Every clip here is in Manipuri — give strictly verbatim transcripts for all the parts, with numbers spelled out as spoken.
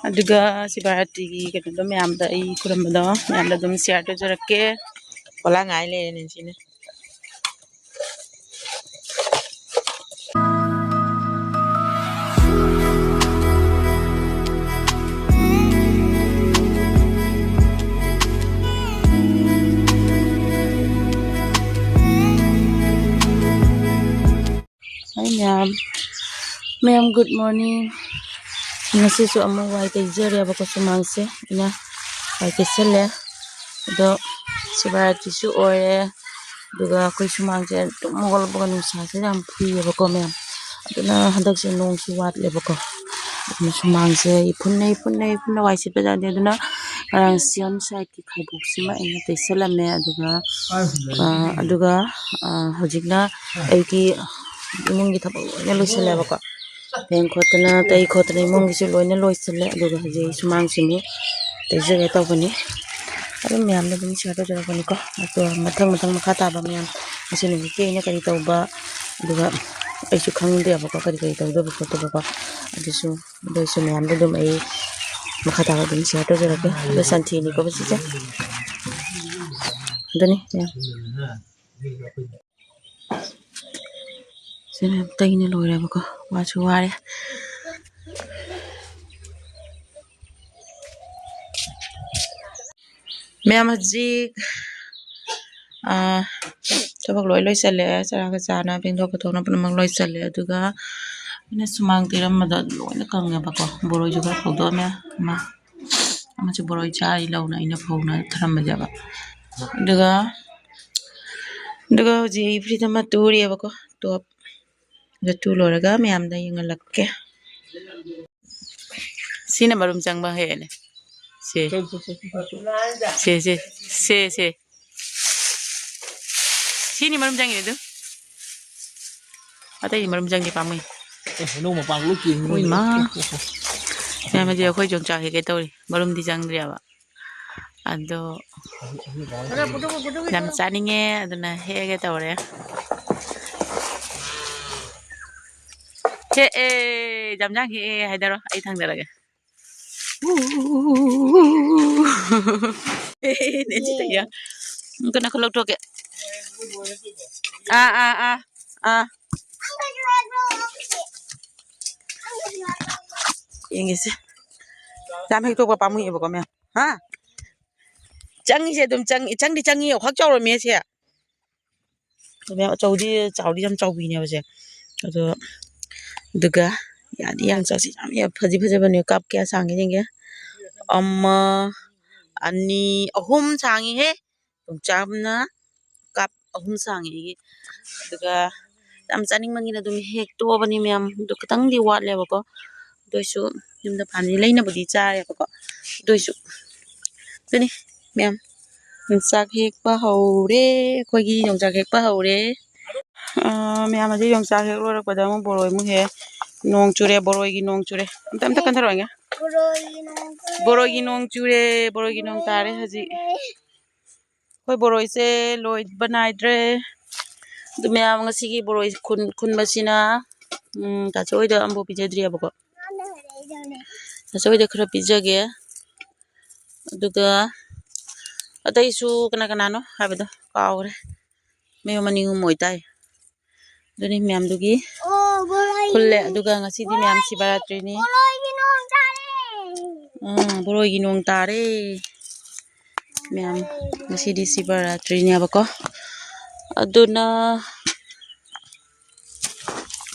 ꯑꯗꯨꯒ ꯁꯤꯕꯔꯥꯇ꯭ꯔꯤꯒꯤ ꯀꯩꯅꯣꯗꯣ ꯃꯌꯥꯝꯗ ꯑꯩ ꯈꯨꯔꯝꯕꯗꯣ ꯃꯌꯥꯝꯗ ꯑꯗꯨꯝ share ꯇꯧꯖꯔꯛꯀꯦ꯫ ꯄꯣꯂꯥꯡ ꯉꯥꯏ ꯂꯩꯔꯦꯅꯦ ꯁꯤꯅ꯫ Hi ꯃꯌꯥꯝ, ꯃꯌꯥꯝ good morning꯫ ꯉꯁꯤꯁꯨ ꯑꯃꯨꯛ ꯋꯥꯏ ꯇꯩꯖꯔꯦꯕꯀꯣ, ꯁꯨꯃꯥꯡꯁꯦ ꯑꯩꯅ ꯋꯥꯏ ꯇꯩꯁꯜꯂꯦ꯫ ꯑꯗꯣ ꯁꯤꯕꯔꯥꯇ꯭ꯔꯤꯁꯨ ꯑꯣꯏꯔꯦ, ꯑꯗꯨꯒ ꯑꯩꯈꯣꯏ ꯁꯨꯃꯥꯡꯁꯦ ꯇꯨꯝ ꯍꯧꯒꯠꯂꯛꯄꯒ ꯅꯨꯡꯁꯥꯁꯦ ꯌꯥꯝ ꯐꯨꯏꯌꯦꯕꯀꯣ ꯃꯌꯥꯝ, ꯑꯗꯨꯅ ꯍꯟꯗꯛꯁꯦ ꯅꯣꯡꯁꯨ ꯋꯥꯠꯂꯦꯕꯀꯣ, ꯑꯗꯨꯅ ꯁꯨꯃꯥꯡꯁꯦ ꯏꯐꯨꯟꯅ ꯏꯐꯨꯟꯅ ꯏꯐꯨꯟꯅ ꯋꯥꯏ ꯁꯤꯠꯄ ꯌꯥꯗꯦ꯫ ꯑꯗꯨꯅ ꯉꯔꯥꯡ ꯁꯤ ꯑꯣꯟ ꯁꯥꯏꯠꯀꯤ ꯈꯥꯏꯕꯣꯛꯁꯤꯃ ꯑꯩꯅ ꯇꯩꯁꯜꯂꯝꯃꯦ꯫ ꯑꯗꯨꯒ ꯑ, ꯑꯗꯨꯒ ꯑ, ꯍꯧꯖꯤꯛꯅ ꯑꯩꯒꯤ ꯏꯃꯨꯡꯒꯤ ꯊꯕꯛ ꯂꯣꯏꯅ ꯂꯣꯏꯁꯜꯂꯦꯕꯀꯣ꯫ ꯐꯦꯡ ꯈꯣꯠꯇꯅ ꯇꯩ ꯈꯣꯠꯇꯅ ꯏꯃꯨꯡꯒꯤꯁꯨ ꯂꯣꯏꯅ ꯂꯣꯏꯁꯜꯂꯦ꯫ ꯑꯗꯨꯒ ꯍꯧꯖꯤꯛ ꯑꯩ ꯁꯨꯃꯥꯡꯁꯤꯃꯨꯛ ꯇꯩꯖꯒꯦ ꯇꯧꯕꯅꯤ꯫ ꯑꯗꯨꯝ ꯃꯌꯥꯝꯗ ꯑꯗꯨꯝ share ꯇꯧꯖꯔꯛꯄꯅꯤꯀꯣ꯫ ꯑꯗꯣ ꯃꯊꯪ ꯃꯊꯪ ꯃꯈꯥ ꯇꯥꯕ ꯃꯌꯥꯝ ꯉꯁꯤ ꯅꯨꯃꯤꯠꯀꯤ ꯑꯩꯅ ꯀꯔꯤ ꯇꯧꯕ, ꯑꯗꯨꯒ ꯑꯩꯁꯨ ꯈꯪꯗꯦꯕꯀꯣ ꯀꯔꯤ ꯀꯔꯤ ꯇꯧꯗꯕ ꯈꯣꯠꯇꯕꯀꯣ꯫ ꯑꯗꯨꯁꯨ ꯑꯗꯨꯏꯁꯨ ꯃꯌꯥꯝꯗ ꯑꯗꯨꯝ ꯑꯩ ꯃꯈꯥ ꯇꯥꯕ ꯑꯗꯨꯝ share ꯇꯧꯖꯔꯛꯀꯦ꯫ ꯑꯗꯣ ꯁꯟꯊꯤꯅꯤꯀꯣ ꯁꯤꯁꯦ꯫ ꯑꯗꯨꯅꯤ ꯃꯌꯥꯝ꯫ ꯁꯤ ꯃꯌꯥꯝ ꯇꯩꯅ ꯂꯣꯏꯔꯦꯕꯀꯣ꯫ ꯋꯥꯁꯨ ꯋꯥꯔꯦ꯫ ꯃꯌꯥꯝ ꯍꯧꯖꯤꯛ, ꯑꯥ, ꯊꯕꯛ ꯂꯣꯏ ꯂꯣꯏꯁꯜꯂꯦ꯫ ꯆꯔꯥꯒ ꯆꯥꯅ ꯐꯦꯡꯗꯣꯛ ꯈꯣꯠꯇꯣꯛꯅ ꯄꯨꯝꯅꯃꯛ ꯂꯣꯏꯁꯜꯂꯦ꯫ ꯑꯗꯨꯒ ꯑꯩꯅ ꯁꯨꯃꯥꯡ ꯇꯩꯔꯝꯕꯗꯣ ꯂꯣꯏꯅ ꯀꯪꯉꯦꯕꯀꯣ꯫ ꯕꯣꯔꯣꯏꯁꯨ ꯈꯔ ꯐꯧꯗꯣꯛꯑꯝꯃꯦ꯫ ꯑꯃ, ꯑꯃꯁꯨ ꯕꯣꯔꯣꯏ ꯆꯥꯔꯤ ꯂꯧꯅ ꯑꯩꯅ ꯐꯧꯅ ꯊꯔꯝꯕꯅꯦꯕ꯫ ꯑꯗꯨꯒ, ꯑꯗꯨꯒ ꯍꯧꯖꯤꯛ ꯑꯩ ꯐꯨꯔꯤꯠ ꯑꯃ ꯇꯨꯔꯤꯑꯕꯀꯣ, top꯫ ꯑꯗꯨ ꯇꯨ ꯂꯣꯏꯔꯒ ꯃꯌꯥꯝꯗ ꯌꯦꯡꯍꯜꯂꯛꯀꯦ꯫ ꯁꯤꯅ ꯃꯔꯨꯝ ꯆꯪꯕ ꯍꯦꯜꯂꯦ꯫ ꯁꯦ꯫ ꯁꯦ, ꯁꯦ, ꯁꯦ, ꯁꯦ꯫ ꯁꯤꯅꯤ ꯃꯔꯨꯝ ꯆꯪꯉꯤꯗꯨ꯫ ꯑꯇꯩꯗꯤ ꯃꯔꯨꯝ ꯆꯪꯗꯦ, ꯄꯥꯝꯃꯨꯏ꯫ ꯑꯦ, ꯍꯩꯅꯧ ꯃꯄꯥꯟ ꯂꯣꯏ ꯀꯦꯟꯒ꯭ꯔꯦ꯫ ꯎꯏ ꯃꯥ꯫ ꯃꯌꯥꯝ, ꯍꯧꯖꯤꯛ ꯑꯩꯈꯣꯏ ꯌꯣꯡꯆꯥꯛ ꯍꯦꯛꯀꯦ ꯇꯧꯔꯤ꯫ ꯃꯔꯨꯝꯗꯤ ꯆꯪꯗ꯭ꯔꯤꯑꯕ꯫ ꯑꯗꯣ ꯌꯥꯝ ꯆꯥꯅꯤꯡꯉꯦ, ꯑꯗꯨꯅ ꯍꯦꯛꯑꯒꯦ ꯇꯧꯔꯦ꯫ ꯍꯦꯛꯑꯦ, ꯌꯥꯝ ꯌꯥꯝ ꯍꯦꯛꯑꯦ ꯍꯥꯏꯗꯔꯣ, ꯑꯩ ꯊꯥꯡꯗꯔꯒꯦ꯫ ꯅꯦ ꯆꯤꯇ ꯌꯥ꯫ ꯀꯅꯥ ꯈꯨꯂꯧ ꯊꯣꯛꯀꯦ? ꯑꯥ, ꯑꯥ, ꯑꯥ, ꯑꯥ꯫ ꯌꯦꯡꯒꯦꯁꯦ꯫ ꯌꯥꯝ ꯍꯦꯛꯇꯣꯛꯄ ꯄꯥꯝꯃꯨꯏꯌꯦꯕꯀꯣ, ꯃꯌꯥꯝ꯫ ꯍꯥ? ꯆꯪꯉꯤꯁꯦ ꯑꯗꯨꯝ ꯆꯪꯉꯤ, ꯆꯪꯗꯤ ꯆꯪꯉꯤ, ꯈ꯭ꯋꯥꯛ ꯆꯥꯎꯔꯝꯃꯦ ꯁꯦ꯫ ꯃꯌꯥꯝ ꯑꯆꯧꯗꯤ ꯆꯥꯎꯗꯤ ꯌꯥꯝ ꯆꯥꯎꯕꯤꯅꯦꯕ ꯁꯦ꯫ ꯑꯗꯣ, ꯑꯗꯨꯒ ꯌꯥꯗꯤ ꯌꯥꯝ ꯆꯥꯎꯁꯤ, ꯌꯥꯝ, ꯌꯥꯝ ꯐꯗꯤ ꯐꯖꯕꯅꯦ꯫ ꯀꯥꯞ ꯀꯌꯥ ꯁꯥꯡꯒꯦ ꯌꯦꯡꯒꯦ꯫ ꯑꯃ, ꯑꯅꯤ, ꯑꯍꯨꯝ ꯁꯥꯡꯉꯤꯍꯦ꯫ ꯌꯣꯡꯆꯥꯛꯅ ꯀꯥꯞ ꯑꯍꯨꯝ ꯁꯥꯡꯉꯦ ꯑꯩꯒꯤ꯫ ꯑꯗꯨꯒ ꯌꯥꯝ ꯆꯥꯅꯤꯡꯕꯒꯤꯅ ꯑꯗꯨꯝ ꯍꯦꯛꯇꯣꯛꯑꯕꯅꯤ ꯃꯌꯥꯝ꯫ ꯑꯗꯨ ꯈꯤꯇꯪꯗꯤ ꯋꯥꯠꯂꯦꯕꯀꯣ꯫ ꯑꯗꯨ ꯑꯣꯏꯁꯨ ꯌꯨꯝꯗ ꯄꯥꯟꯕꯅꯤ, ꯂꯩꯅꯕꯨꯗꯤ ꯆꯥꯔꯦꯕꯀꯣ꯫ ꯑꯗꯨ ꯑꯣꯏꯁꯨ ꯑꯗꯨꯅꯤ ꯃꯌꯥꯝ꯫ ꯌꯣꯡꯆꯥꯛ ꯍꯦꯛꯄ ꯍꯧꯔꯦ꯫ ꯑꯩꯈꯣꯏꯒꯤ ꯌꯣꯡꯆꯥꯛ ꯍꯦꯛꯄ ꯍꯧꯔꯦ꯫ ꯑ, ꯃꯌꯥꯝ ꯍꯧꯖꯤꯛ ꯌꯣꯡꯆꯥꯛ ꯍꯦꯛ ꯂꯣꯏꯔꯛꯄꯗ ꯑꯃꯨꯛ ꯕꯣꯔꯣꯏ ꯑꯃꯨꯛ ꯍꯦꯛ꯫ ꯅꯣꯡ ꯆꯨꯔꯦ, ꯕꯣꯔꯣꯏꯒꯤ ꯅꯣꯡ ꯆꯨꯔꯦ꯫ ꯑꯝꯇ, ꯑꯝꯇ ꯀꯟꯊꯔꯛꯑꯣꯅꯦ꯫ ꯕꯣꯔꯣꯏꯒꯤ ꯅꯣꯡ ꯆꯨꯔꯦ꯫ ꯕꯣꯔꯣꯏꯒꯤ ꯅꯣꯡ ꯇꯥꯔꯦ ꯍꯧꯖꯤꯛ꯫ ꯑꯩꯈꯣꯏ ꯕꯣꯔꯣꯏꯁꯦ ꯂꯣꯏꯕ ꯅꯥꯏꯗ꯭ꯔꯦ꯫ ꯑꯗꯨ ꯃꯌꯥꯝ ꯉꯁꯤꯒꯤ ꯕꯣꯔꯣꯏ ꯈꯨꯟ-, ꯈꯨꯟꯕꯁꯤꯅ, ꯎꯝ, ꯇꯥꯆꯧ ꯍꯣꯏꯗ ꯑꯝꯐꯥꯎ ꯄꯤꯖꯗ꯭ꯔꯤꯑꯕꯀꯣ꯫ ꯇꯥꯆꯧ ꯍꯣꯏꯗ ꯈꯔ ꯄꯤꯖꯒꯦ꯫ ꯑꯗꯨꯒ ꯑꯇꯩꯁꯨ ꯀꯅꯥ ꯀꯅꯥꯅꯣ ꯍꯥꯏꯕꯗꯣ ꯀꯥꯎꯈ꯭ꯔꯦ꯫ ꯃꯌꯨꯝ ꯑꯅꯤ ꯑꯍꯨꯝ ꯑꯣꯏꯇꯥꯏ꯫ ꯑꯗꯨꯅꯤ ꯃꯌꯥꯝꯗꯨꯒꯤ ꯑꯣ, ꯕꯣꯔꯣꯏ꯫ ꯈꯨꯜꯂꯦ꯫ ꯑꯗꯨꯒ ꯉꯁꯤꯗꯤ ꯃꯌꯥꯝ ꯁꯤꯚꯔꯥꯇ꯭ꯔꯤꯅꯤ꯫ ꯕꯣꯔꯣꯏꯒꯤ ꯅꯣꯡ ꯇꯥꯔꯦ꯫ ꯎꯝ, ꯕꯣꯔꯣꯏꯒꯤ ꯅꯣꯡ ꯇꯥꯔꯦ꯫ ꯃꯌꯥꯝ ꯉꯁꯤꯗꯤ ꯁꯤꯚꯔꯥꯇ꯭ꯔꯤꯅꯦꯕꯀꯣ꯫ ꯑꯗꯨꯅ,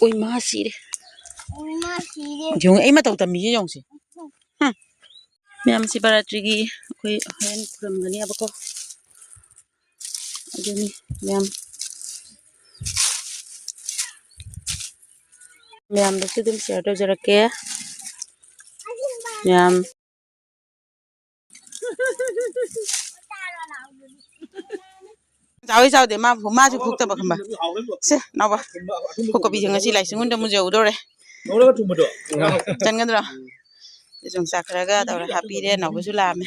ꯎꯏ ꯃꯥ ꯁꯤꯔꯦ꯫ ꯎꯏ ꯃꯥ ꯁꯤꯔꯦ꯫ ꯌꯦꯡꯉꯨ, ꯑꯩ ꯃꯇꯧ ꯇꯝꯃꯤꯁꯦ ꯌꯦꯡꯉꯨꯁꯦ꯫ ꯍꯨꯝ꯫ ꯃꯌꯥꯝ ꯁꯤꯚꯔꯥꯇ꯭ꯔꯤꯒꯤ ꯑꯩꯈꯣꯏ ꯍꯣꯔꯦꯟ ꯈꯨꯔꯨꯝꯒꯅꯦꯕꯀꯣ꯫ ꯑꯗꯨꯅꯤ ꯃꯌꯥꯝ꯫ ꯃꯌꯥꯝꯗꯁꯨ ꯑꯗꯨꯝ share ꯇꯧꯖꯔꯛꯀꯦ꯫ ꯃꯌꯥꯝ꯫ ꯆꯥꯎꯏ ꯆꯥꯎꯗꯦ, ꯃꯥ, ꯃꯥꯁꯨ ꯐꯨꯛꯇꯕ ꯈꯪꯕ꯫ ꯁꯦ, ꯅꯥꯎꯕ꯫ ꯈꯣꯏ ꯀꯣꯕꯤꯁꯦ ꯉꯁꯤ ꯂꯥꯏꯁꯪ ꯍꯣꯏꯗ ꯃꯨꯟꯖꯍꯧꯗꯧꯔꯦ꯫ ꯆꯟꯒꯗ꯭ꯔꯣ? ꯌꯣꯡꯆꯥꯛ ꯈꯔꯒ ꯇꯧꯔ ꯍꯥꯞꯄꯤꯔꯦ, ꯅꯥꯎꯕꯁꯨ ꯂꯥꯛꯑꯝꯃꯦ꯫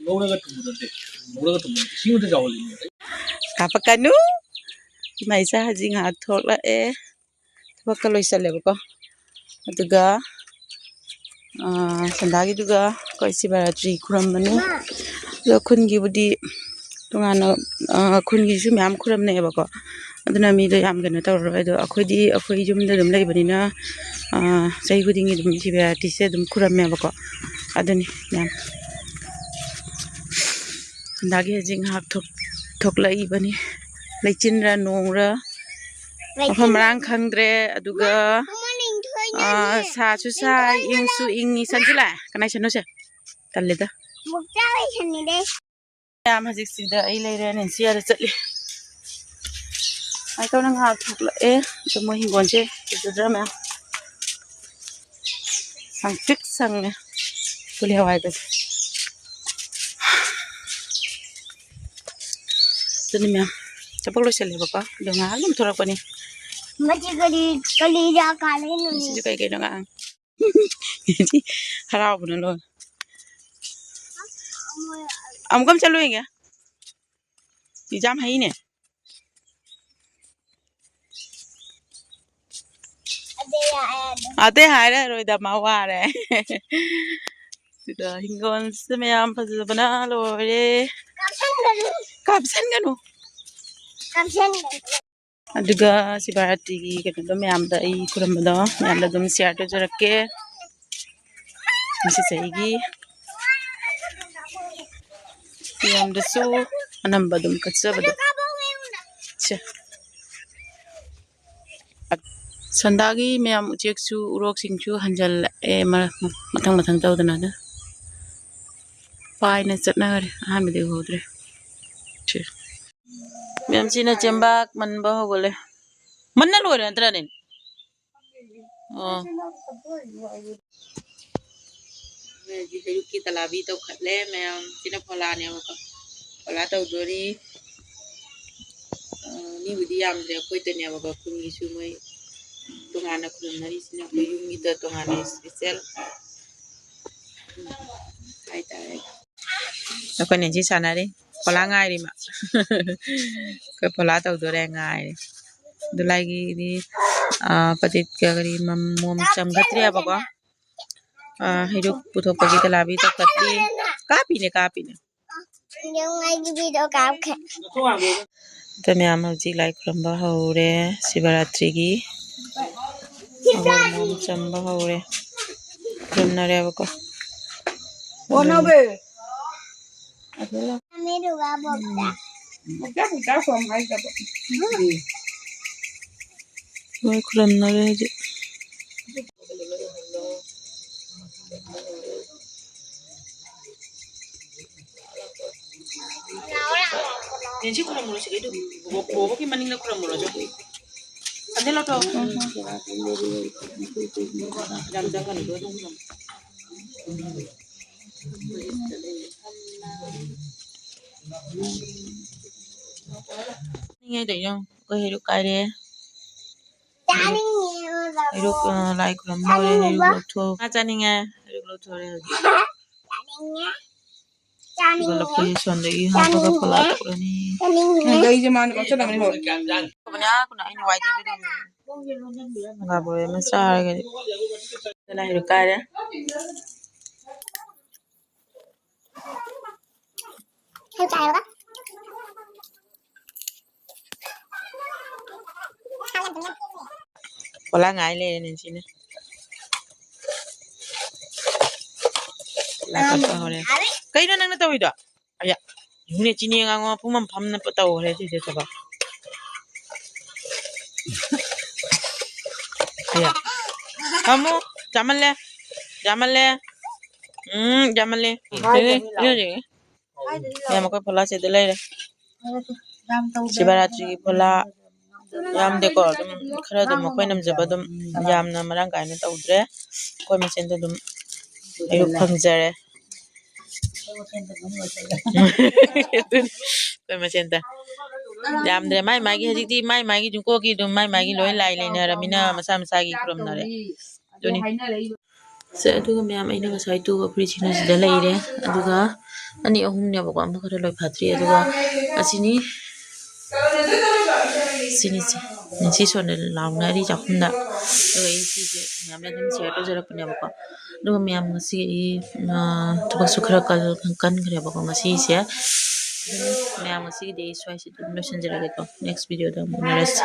ꯉꯧꯔꯒ ꯊꯨꯝꯕꯗꯣ ꯅꯠꯇꯦ꯫ ꯉꯧꯔꯒ ꯊꯨꯝꯕꯗꯣ ꯏꯁꯤꯡ ꯑꯃꯇ ꯆꯥꯎꯍꯜꯂꯤꯅꯦ꯫ ꯀꯥꯞꯄꯛꯀꯅꯨ꯫ ꯏꯃꯥ ꯏꯆꯥ ꯍꯧꯖꯤꯛ ꯉꯥꯏꯍꯥꯛ ꯊꯣꯛꯂꯛꯑꯦ꯫ ꯊꯕꯛꯀ ꯂꯣꯏꯁꯜꯂꯦꯕꯀꯣ꯫ ꯑꯗꯨꯒ ꯑꯥ, ꯁꯟꯗꯥꯒꯤꯗꯨꯒ ꯑꯩꯈꯣꯏ ꯁꯤꯕꯔꯥꯇ꯭ꯔꯤ ꯈꯨꯔꯝꯕꯅꯤ꯫ ꯑꯗꯣ ꯈꯨꯟꯒꯤꯕꯨꯗꯤ ꯇꯣꯉꯥꯟꯅ, ꯑꯥ, ꯈꯨꯟꯒꯤꯁꯨ ꯃꯌꯥꯝ ꯈꯨꯔꯝꯅꯩꯌꯦꯕꯀꯣ꯫ ꯑꯗꯨꯅ ꯃꯤꯗꯣ ꯌꯥꯝ ꯀꯩꯅꯣ ꯇꯧꯔꯔꯣꯏ꯫ ꯑꯗꯣ ꯑꯩꯈꯣꯏꯗꯤ ꯑꯩꯈꯣꯏ ꯌꯨꯝꯗ ꯑꯗꯨꯝ ꯂꯩꯕꯅꯤꯅ, ꯑꯥ, ꯆꯍꯤ ꯈꯨꯗꯤꯡꯒꯤ ꯑꯗꯨꯝ ꯁꯤꯕꯔꯥꯇ꯭ꯔꯤꯁꯦ ꯑꯗꯨꯝ ꯈꯨꯔꯝꯃꯦꯕꯀꯣ꯫ ꯑꯗꯨꯅꯤ ꯃꯌꯥꯝ꯫ ꯁꯟꯗꯥꯒꯤ ꯍꯧꯖꯤꯛ ꯉꯥꯏꯍꯥꯛ ꯊꯣꯛ-, ꯊꯣꯛꯂꯛꯏꯕꯅꯤ꯫ ꯂꯩꯆꯤꯟꯔ ꯅꯣꯡꯔ ꯃꯐꯝ ꯃꯔꯥꯡ ꯈꯪꯗ꯭ꯔꯦ꯫ ꯑꯗꯨꯒ, ꯑꯥ, ꯁꯥꯁꯨ ꯁꯥꯏ, ꯏꯪꯁꯨ ꯏꯪꯉꯤ꯫ ꯁꯟꯁꯨ ꯂꯥꯛꯑꯦ꯫ ꯀꯅꯥꯏ ꯁꯟꯅꯣ ꯁꯦ? ꯇꯜꯂꯦꯗ꯫ ꯃꯌꯥꯝ ꯍꯧꯖꯤꯛꯁꯤꯗ ꯑꯩ ꯂꯩꯔꯦ, ꯅꯦꯟꯁꯤ ꯑꯥꯗ ꯆꯠꯂꯤ꯫ ꯁꯨꯃꯥꯏꯅ ꯇꯧꯅ ꯉꯥꯏꯍꯥꯛ ꯊꯣꯛꯂꯛꯑꯦ꯫ ꯑꯗꯣ ꯃꯣꯏ ꯍꯤꯡꯒꯣꯜꯁꯦ ꯐꯖꯗ꯭ꯔꯥ ꯃꯌꯥꯝ? ꯁꯪꯇ꯭ꯔꯤꯛ ꯁꯪꯉꯦ ꯀꯣꯂꯤ ꯍꯋꯥꯏꯒꯁꯦ꯫ ꯑꯗꯨꯅꯤ ꯃꯌꯥꯝ, ꯊꯕꯛ ꯂꯣꯏꯁꯜꯂꯦꯕꯀꯣ꯫ ꯑꯗꯣ ꯉꯥꯏꯍꯥꯛ ꯑꯗꯨꯝ ꯊꯣꯔꯛꯄꯅꯤ꯫ ꯃꯁꯤ ꯀꯔꯤ, ꯀꯔꯤ ꯖꯥꯠ ꯀꯥꯂꯦꯟꯅꯣꯅꯦ? ꯃꯁꯤꯁꯨ ꯀꯩ ꯀꯩꯅꯣ ꯉꯥꯡ-, ꯍꯔꯥꯎꯕꯅ ꯂꯣꯏꯔꯦ꯫ ꯑꯃꯨꯛꯀ ꯑꯃ ꯆꯠꯂꯨ ꯌꯦꯡꯒꯦ꯫ ꯑꯦꯛꯖꯥꯝ ꯍꯩꯅꯦ꯫ ꯑꯇꯩ ꯍꯥꯏꯔꯔꯣꯏꯗ, ꯃꯥ ꯋꯥꯔꯦ꯫ ꯁꯤꯗ ꯍꯤꯡꯒꯣꯜꯁꯦ ꯃꯌꯥꯝ ꯐꯖꯕꯅ ꯂꯣꯏꯔꯦ꯫ ꯀꯥꯞꯁꯟꯒꯅꯨ꯫ ꯀꯥꯞꯁꯟꯒꯅꯨ꯫ ꯀꯥꯞꯁꯟꯒꯅꯨ꯫ ꯑꯗꯨꯒ ꯁꯤꯕꯔꯥꯇ꯭ꯔꯤꯒꯤ ꯀꯩꯅꯣꯗꯣ ꯃꯌꯥꯝꯗ ꯑꯩ ꯈꯨꯔꯝꯕꯗꯣ ꯃꯌꯥꯝꯗ ꯑꯗꯨꯝ share ꯇꯧꯖꯔꯛꯀꯦ꯫ ꯉꯁꯤ ꯆꯍꯤꯒꯤ ꯃꯌꯥꯝꯗꯁꯨ ꯑꯅꯝꯕ ꯑꯗꯨꯝ ꯀꯠꯆꯕꯗꯣ꯫ ꯁꯦ꯫ ꯁꯟꯗꯥꯒꯤ ꯃꯌꯥꯝ ꯎꯆꯦꯛꯁꯨ ꯎꯔꯣꯛꯁꯤꯡꯁꯨ ꯍꯟꯖꯜꯂꯛꯑꯦ ꯃ-, ꯃꯊꯪ ꯃꯊꯪ ꯇꯧꯗꯅ ꯑꯗ ꯄꯥꯏꯅ ꯆꯠꯅꯈꯔꯦ꯫ ꯑꯍꯥꯟꯕꯗꯤ ꯎꯍꯧꯗ꯭ꯔꯦ꯫ ꯁꯦ꯫ ꯃꯦꯝꯁꯤꯅ ꯆꯦꯡꯕꯥꯛ ꯃꯟꯕ ꯍꯧꯒꯠꯂꯦ꯫ ꯃꯟꯅ ꯂꯣꯏꯔꯦ ꯅꯠꯇ꯭ꯔꯅꯦ? ꯑꯣ꯫ ꯍꯧꯖꯤꯛ ꯑꯌꯨꯛꯀꯤ ꯇꯂꯥꯕꯤ ꯇꯧꯈꯠꯂꯦ ꯃꯌꯥꯝ꯫ ꯁꯤꯅ ꯐꯣꯂꯥꯅꯦꯕꯀꯣ꯫ ꯐꯣꯂꯥ ꯇꯧꯗꯣꯔꯤ꯫ ꯑ, ꯃꯤꯕꯨꯗꯤ ꯌꯥꯝꯗ꯭ꯔꯦ, ꯑꯩꯈꯣꯏꯗꯅꯦꯕꯀꯣ꯫ ꯈꯨꯟꯒꯤꯁꯨ ꯃꯣꯏ ꯇꯣꯉꯥꯟꯅ ꯈꯨꯔꯨꯝꯅꯔꯤꯁꯤꯅ ꯑꯩꯈꯣꯏ ꯌꯨꯝꯒꯤꯗ ꯇꯣꯉꯥꯟꯅ special ꯍꯥꯏꯇꯥꯔꯦ꯫ ꯑꯩꯈꯣꯏꯅ ꯁꯤ ꯁꯥꯟꯅꯔꯤ, ꯐꯣꯂꯥ ꯉꯥꯏꯔꯤ ꯃꯥ꯫ ꯑꯩꯈꯣꯏ ꯐꯣꯂꯥ ꯇꯧꯗꯣꯔꯦ, ꯉꯥꯏꯔꯤ꯫ ꯑꯗꯨ ꯂꯥꯏꯒꯤꯗꯤ, ꯑ, ꯄꯇꯤꯠꯀ ꯀꯔꯤ ꯃꯝ-, ꯃꯣꯝ ꯆꯝꯒꯠꯇ꯭ꯔꯤꯑꯕꯀꯣ꯫ ꯑ, ꯍꯩꯔꯨꯛ ꯄꯨꯊꯣꯛꯄꯒꯤ ꯇꯂꯥꯕꯤ ꯇꯧꯈꯠꯂꯤ꯫ ꯀꯥꯞꯄꯤꯅꯦ, ꯀꯥꯞꯄꯤꯅꯦ꯫ ꯌꯦꯡꯉꯨ, ꯑꯩꯒꯤ ꯚꯤꯗꯤꯑꯣ ꯀꯥꯞꯈ꯭ꯔꯦ꯫ ꯑꯗ ꯃꯌꯥꯝ ꯍꯧꯖꯤꯛ ꯂꯥꯏ ꯈꯨꯔꯨꯝꯕ ꯍꯧꯔꯦ꯫ ꯁꯤꯕꯔꯥꯇ꯭ꯔꯤꯒꯤ ꯑꯋꯥꯡ ꯆꯝꯕ ꯍꯧꯔꯦ꯫ ꯈꯨꯔꯨꯝꯅꯔꯦꯕꯀꯣ꯫ ꯃꯣꯏ ꯈꯨꯔꯨꯝꯅꯔꯦ ꯍꯧꯖꯤꯛ꯫ ꯌꯦꯟꯁꯤ ꯈꯨꯔꯨꯝꯃꯨꯔꯣ, ꯁꯤꯗꯩꯗꯨ꯫ ꯕꯣꯕꯣꯛ-, ꯕꯣꯕꯣꯛꯀꯤ ꯃꯅꯤꯡꯗ ꯈꯨꯔꯨꯝꯃꯨꯔꯣ, ꯆꯣ꯫ ꯐꯖꯅ ꯂꯧꯊꯣꯛꯑꯣ꯫ ꯌꯥꯝ ꯆꯪꯒꯅꯨ, ꯑꯗꯨꯝ ꯈꯨꯔꯨꯝꯃꯨ꯫ ꯅꯤꯡꯉꯥꯏꯗ ꯌꯦꯡꯉꯨ, ꯑꯩꯈꯣꯏ ꯍꯩꯔꯨꯛ ꯀꯥꯏꯔꯦ꯫ ꯆꯥꯅꯤꯡꯉꯦ꯫ ꯍꯩꯔꯨꯛ, ꯑ, ꯂꯥꯏ ꯈꯨꯔꯨꯝꯕ ꯍꯧꯔꯦ, ꯍꯩꯔꯨꯛ ꯆꯥꯅꯤꯡꯉꯦꯕ꯫ ꯂꯧꯊꯣꯛ-, ꯉꯥ ꯆꯥꯅꯤꯡꯉꯦ, ꯍꯩꯔꯨꯛ ꯂꯧꯊꯣꯛꯑꯦ ꯍꯧꯖꯤꯛ꯫ ꯆꯥꯅꯤꯡꯉꯦ꯫ ꯑꯗꯨꯒ ꯆꯥꯅꯤꯡꯉꯦ꯫ ꯂꯐꯣꯏꯁꯦ ꯁꯣꯟꯗꯒꯤ ꯍꯥꯞꯄꯒ ꯆꯥꯅꯤꯡꯉꯦ꯫ ꯐꯣꯂꯥ ꯇꯧꯔꯅꯤ꯫ ꯆꯥꯅꯤꯡꯉꯦ꯫ ꯂꯩꯁꯦ ꯃꯥꯅ ꯀꯛꯁꯜꯂꯝꯃꯅꯤ ꯍꯣꯏ꯫ ꯇꯧꯕꯅꯦ, ꯑꯥ, ꯀꯩꯅꯣ, ꯑꯩꯅ ꯋꯥꯏ ꯇꯩꯕꯤꯗꯣꯏꯅꯦ꯫ ꯕꯣꯔꯥ ꯑꯃ ꯆꯥꯔꯒꯗꯤ꯫ ꯂꯥꯏ ꯍꯩꯔꯨꯛ ꯀꯥꯏꯔꯦ꯫ ꯐꯣꯂꯥ ꯉꯥꯏ ꯂꯩꯔꯦ ꯅꯤꯟꯁꯤꯅ꯫ ꯐꯣꯂꯥ ꯀꯛꯄ ꯍꯧꯔꯦ꯫ ꯀꯩꯅꯣ ꯅꯪꯅ ꯇꯧꯔꯤꯗꯣ? ꯑꯌꯥ, ꯌꯦꯡꯉꯨꯅꯦ, ꯆꯤꯅꯤ ꯑꯉꯥꯡꯕ ꯃꯄꯨꯝ ꯑꯃ ꯐꯝꯅ ꯇꯧꯈ꯭ꯔꯦ ꯁꯤꯁꯦ ꯊꯕꯛ꯫ ꯑꯌꯥ, ꯐꯝꯃꯨ, ꯆꯥꯃꯜꯂꯦ, ꯆꯥꯃꯜꯂꯦ꯫ ꯎꯝ, ꯌꯥꯝꯃꯜꯂꯦ꯫ ꯍꯥꯏꯗꯕꯤ ꯂꯥꯛꯑꯣ꯫ ꯌꯦꯡꯉꯦ, ꯌꯦꯡꯉꯦ꯫ ꯍꯥꯏꯗꯕꯤ ꯂꯥꯛꯑꯣ꯫ ꯃꯌꯥꯝ ꯑꯩꯈꯣꯏ ꯐꯣꯂꯥ ꯁꯤꯗ ꯂꯩꯔꯦ꯫ ꯌꯥꯝ ꯇꯧꯗꯦ꯫ ꯁꯤꯕꯔꯥꯇ꯭ꯔꯤꯒꯤ ꯐꯣꯂꯥ ꯌꯥꯝꯗꯦꯀꯣ, ꯑꯗꯨꯝ ꯈꯔ ꯑꯗꯨꯝ ꯑꯩꯈꯣꯏ ꯅꯝꯖꯕ ꯑꯗꯨꯝ ꯌꯥꯝꯅ ꯃꯔꯥꯡ ꯀꯥꯏꯅ ꯇꯧꯗ꯭ꯔꯦ꯫ ꯑꯩꯈꯣꯏ ꯃꯁꯦꯟꯗ ꯑꯗꯨꯝ ꯑꯩꯁꯨ ꯐꯪꯖꯔꯦ꯫ ꯑꯗꯨꯅꯤ, ꯑꯩꯈꯣꯏ ꯃꯁꯦꯟꯗ꯫ ꯌꯥꯝꯗ꯭ꯔꯦ, ꯃꯥꯏ ꯃꯥꯒꯤ ꯍꯧꯖꯤꯛꯇꯤ ꯃꯥꯏ ꯃꯥꯒꯤ ꯖꯨꯀꯣꯒꯤ ꯑꯗꯨꯝ ꯃꯥꯏ ꯃꯥꯒꯤ ꯂꯣꯏ ꯂꯥꯏ ꯂꯩꯅꯔꯃꯤꯅ ꯃꯁꯥ ꯃꯁꯥꯒꯤ ꯈꯨꯔꯨꯝꯅꯔꯦ꯫ ꯑꯗꯨꯅꯤ꯫ ꯁꯦ, ꯑꯗꯨꯒ ꯃꯌꯥꯝ ꯑꯩꯅ ꯉꯁꯥꯏ ꯇꯨꯕ ꯐꯨꯔꯤꯠꯁꯤꯅ ꯁꯤꯗ ꯂꯩꯔꯦ꯫ ꯑꯗꯨꯒ ꯑꯅꯤ ꯑꯍꯨꯝꯅꯦꯕꯀꯣ, ꯑꯃꯈꯛꯇ ꯂꯣꯏ ꯐꯥꯠꯇ꯭ꯔꯤ꯫ ꯑꯗꯨꯒ ꯑꯁꯤꯅꯤ, ꯁꯤꯅꯤꯁꯦ꯫ ꯅꯤꯡꯁꯤ ꯁꯣꯟꯅ ꯂꯥꯎꯅꯔꯤ ꯆꯥꯛꯈꯨꯝꯗ꯫ ꯑꯗꯨꯒ ꯑꯩ ꯁꯤꯁꯦ ꯃꯌꯥꯝꯗ ꯑꯗꯨꯝ share ꯇꯧꯖꯔꯛꯄꯅꯦꯕꯀꯣ꯫ ꯑꯗꯨꯒ ꯃꯌꯥꯝ ꯉꯁꯤ ꯑꯩ, ꯑ, ꯊꯕꯛꯁꯨ ꯈꯔ ꯀꯜ-, ꯀꯟꯈ꯭ꯔꯦꯕꯀꯣ ꯉꯁꯤꯁꯦ꯫ ꯑꯗꯨꯅ ꯃꯌꯥꯝ ꯉꯁꯤꯒꯤꯗꯤ ꯑꯩ ꯁ꯭ꯋꯥꯏꯁꯤꯗ ꯑꯗꯨꯝ ꯂꯣꯏꯁꯤꯟꯖꯔꯒꯦꯀꯣ꯫ Next video ꯗ ꯑꯃꯨꯛ ꯎꯅꯔꯁꯤ꯫